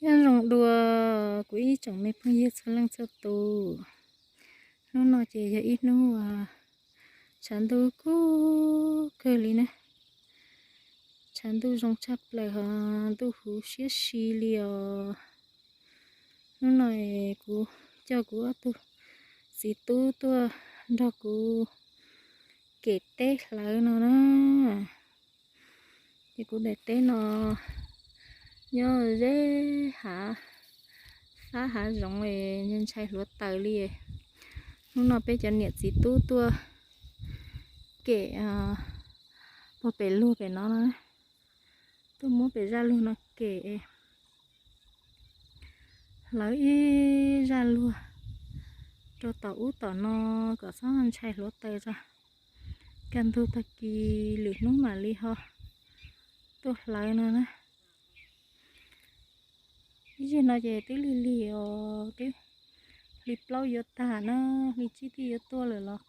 Nyob zoo dua kuv ib tsoom me phooj ywg txhua leej txhua tus. Hnub no ces yog ib hnub tshav ntuj kub kawg li na. Tshav ntuj zoo tshaj plaws ho ntuj huv siab si li os. Hnub no kuv coj kuv ob tug txiv tub tuaj nrog kuv kem teb hlawv no na. Ces kuv daim teb no nyob ze hav fab hav zoov, ntshai hluav taws li. Hnub no peb cov niam txiv tub tuaj kem puag pem luag pem no na, tuaj muab pem zaj luag no kem hlawv ib zaj luag rau tom ub tom no kom txhob ntshai hluav taws tso. Kaj ntug tag kis lwm hnub mam li ho tuaj hlawv no na. Ib zaug no ces twb lig lig os, twb hli plaub yuav tag na, hli tsib twb yuav tuaj lawm los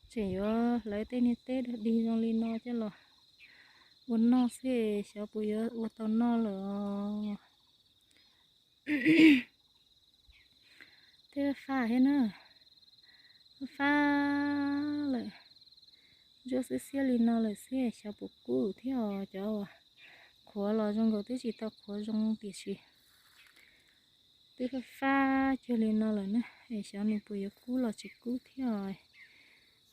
tseem yuav hlawv tej niag teb dog dig zoo li no coj los ua noj xwb, xyov puas yuav ua tau noj lawm os. Twb fab thiab na, fab lawm, ntsuab xiab xiab li no lawm xwb xyov puas kub thiab os. Cov uas qhuav los zoo nkaus twb tsis tau qhuav zoo tiam sis twb fab fab cuag li no lawm na, es xyov nws puas yuav kub los tsis kub thiab os.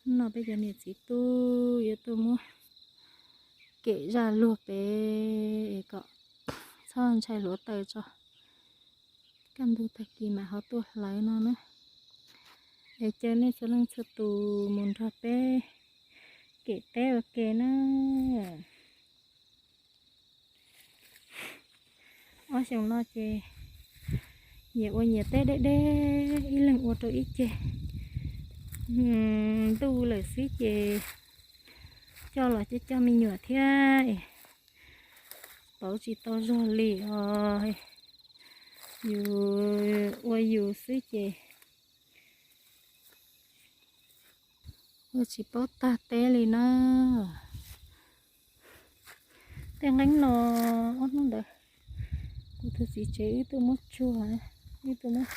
Hnub no peb cov niam txiv tub yuav tuaj muab kem zaj luag pem es kom txhob ntshai hluav taws tso. Kaj ntug tag kis mas ho tuaj hlawv no na. Es caw nej txhua leej txhua tus mus nrog peb kem teb ua ke na. Ob xyoos no ces nyias ua nyias teb deb deb, ib leeg ua rau ib ceg. Ntuj lawm xwb ces coj los coj coj me nyuam thiab, pauv tsis tau zog li os. Yus ua yus xwb ces ua tsis paub tag teb li na. Tej nqeeb no ob hnub ntawd kuv tus txiv tsev wb tuaj muab tsuag, wb tuaj muab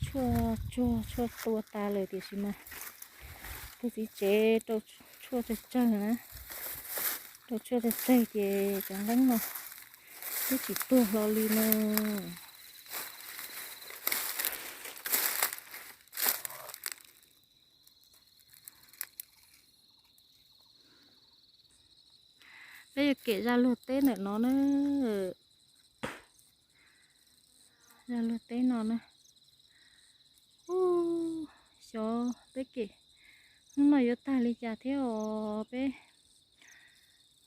tshuaj tsuag tshuaj tua tas lawm tiam sis mas tus txiv tsev rau tshuaj tsawg tsawg na, rau tshuaj tsawg tsawg ces cov nqeeb no twb tsis tuag hlo li no. Peb yuav kem zaj luag teb ntawm no na. Zaj luag teb no na. Ub, xyov peb kem hnub no yuav tag li cas thiab os. Peb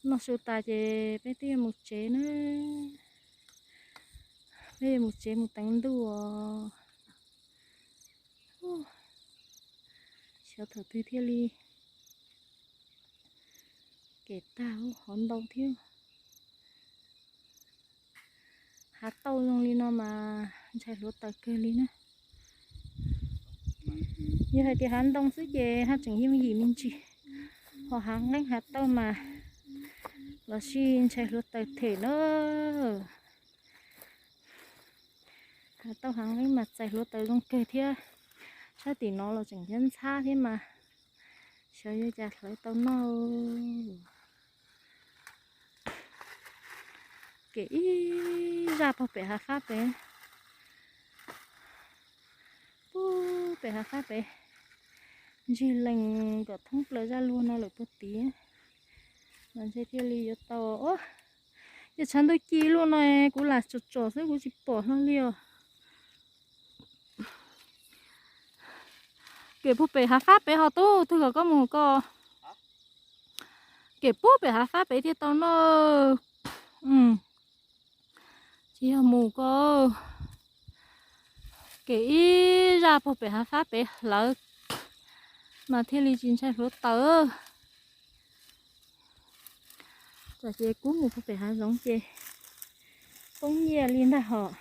noj su tas ces peb twb yuav mus tsev na. Peb yuav mus tsev mus teev ntuj os. Xyov thaum twg thiaj li kem tag hov ntau thiab. Hav tauj zoo li no mas ntshai hluav taws kawg li na. Yog hais tias hav ntoo xwb ces haj tseem yooj yim me ntsis, ho hav nqeeb hav tauj mas los sis ntshai hluav taws them na. Hav tauj hav nqeeb mas txais hluav taws zoo kawg thiab. Sab tim no los tseem ntxhab ntxhab thiab mas xyov yuav cas hlawv tau noj. Kem ib zaj puag pem hav fab pem, puag pem hav fab pem, ntsig lees kom thoob plaws zaj luag no lawm puag tid mas ntshe thiaj li yuav tau. Yog tshav ntuj ci luaj no kuv lam tsom tsom xwb kuv tsis pom hlo li os. Kem puag pem hav fab pem ho tub twg kom koj mus ko. Kem puag pem hav fab pem thiaj tau noj. Tsis yog mus ko. Kem ib zaj puag pem hav fab pem hlawv mas thiaj li tsis ntshai hluav taws. Tsam ces kub mus puag pem hav zoov ces poob nyiaj li ntag hos.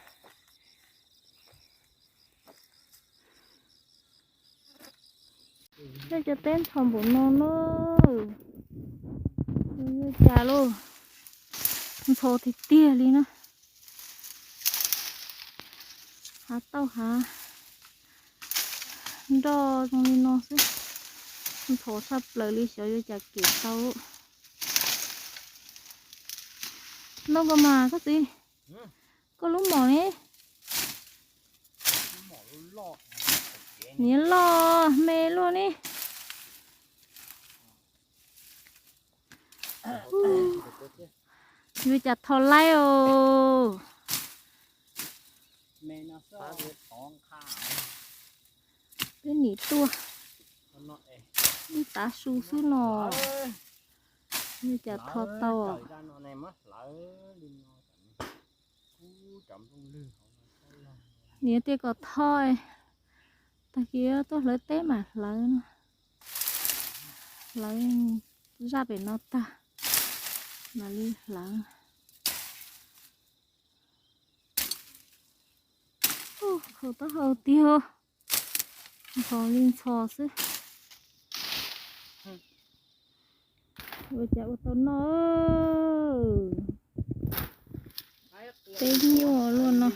Tej cov teb ntxhov npaum no na, yuav cas lauj, ntxhov tiag tiag li na. Hav tauj hav nroj zoo li no xwb, ntxhov tshaj plaws li, xyov yuav cas kem tau. Noj koj mas koj txiv, koj lub mom ne, niam loj me luaj ne. Yuav cas tho laib os. Peb nim tuaj ib tav su xwb no, yuav cas tho tau. Niam tias kom tho, tag kis tuaj hlawv teb mam hlawv no. Hlawv zaj pem no tag mam li hlawv. Khaus taub hau tiag, ntxhov li ntxhov xwb. Ua cas ua tau noj, teb nyuaj luaj no.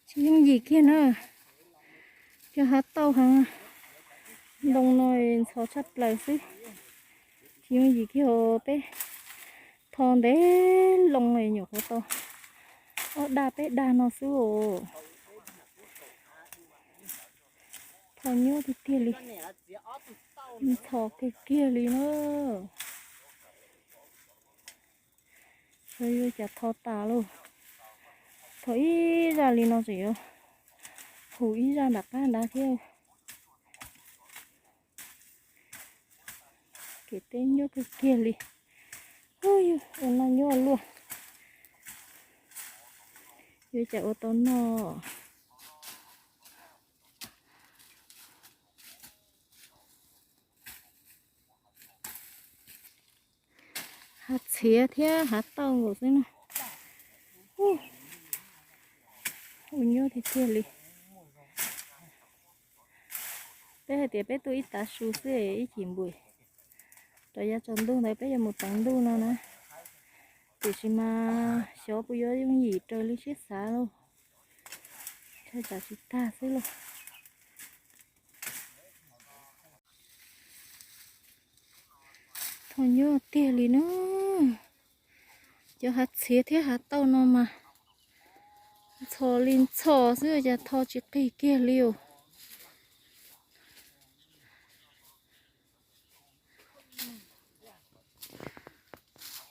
Tsis yooj yim kiag na, cov hav tauj hav ntoo no ntxhov tshaj plaws xwb. Tsis yooj yim kiag os, peb tho ntev loo nyuam qhuav tau ob dag peb dag no xwb os. Tho nyuaj tiag tiag li, ntxhov kawg kiag li na. Xyov yuav cas tho tas lauj. Tho ib zaj li no tseem yuav hu ib zaj nram qab nrad thiab. Kev teb nyuaj kawg kiag li. Ua no nyuaj luaj. Yuav cas ua tau noj. Hav txhiav thiab hav tauj nkaus xwb na. Ua nyuaj tiag tiag li. Peb hais tias peb tuaj ib tav su xwb ib chim npum. Rov yav tsaus ntuj ntawd peb yuav mus teev ntuj no na. Tiam sis mas xyov puas yuav yooj yim raws li siab xav lauj. Ntshai tsam tsis tag xwb lauj. Tho nyuaj tiag li na. Cov hav txhiav thiab hav tauj no mas ntxhov li ntxhov xwb cas tho tsis qig kiag li os.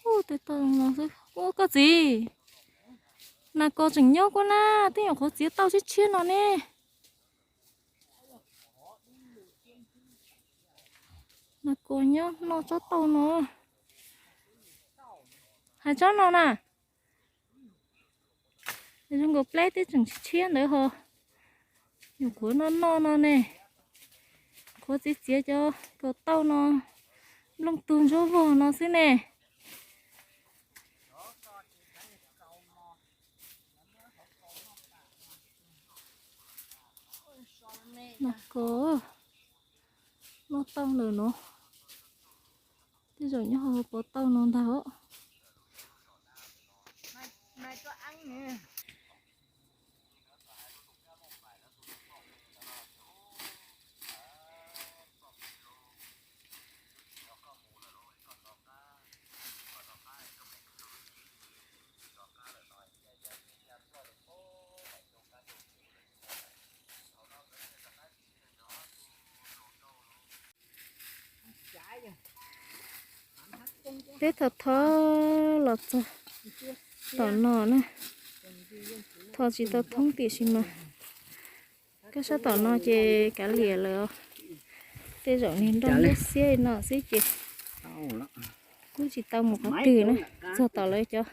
Ub, tej tauj no xwb. Ub, koj txiv, nas kos tseem nyob kuj na, tej nyuam qhuav txiav tauj tshiab tshiab no ne. Nas kos nyob noj tsob tauj no. Hais tsob no na. Zoo nkaus pleb twb tseem tshiab ntawd ho. Nyuam qhuav noj noj no ne. Qhuav txiav txiav cov kaus tauj no, nplooj tug ntsuab vog no xwb ne. Nas kos noj tauj ntawm no, tej zaum nyob hauv pov tauj no ntag os. Peb tho tho los txog tom no na, tho tsis tau thoob tiam sis mas kab sab tom no ces kav liam lawm os. Tej zaum niag nroj xiab xiab no xwb ces kuj tsis tau mus qhov twg na, txog tom lawv cov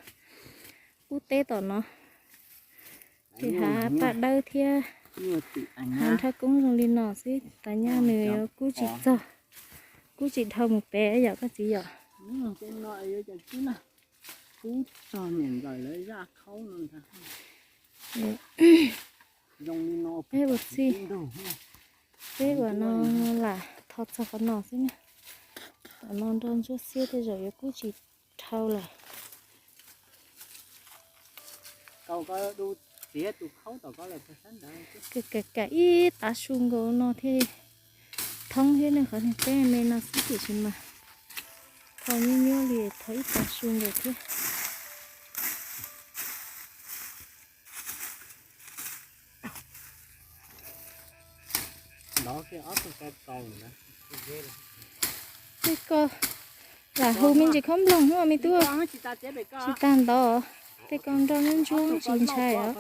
qub teb tom no. Ces hav paj dawb thiab hav nrhab koob zoo li no xwb, tas nyaj nws yuav kub tsis txog, kub tsis dhau mus pem yom koj txiv yom. Peb ua txij, peb ua no lam tho txog qhov no xwb na. Mam mus nrog Ntsuag Xiab tej zaum yuav kub tsis dhau lawm. Kab kam ib tav su nkaus no thiaj thoob thiab ne, qhov niag teb me no xwb tiam sis mas thau nyuaj nyuaj li, thau ib tav su nkaus thiab. Tej ko lam hu me ntsis khaub nploog no me tub. Tsis tas ntawd, tej ko nroj ntsuab ntsuab tsis ntshai os.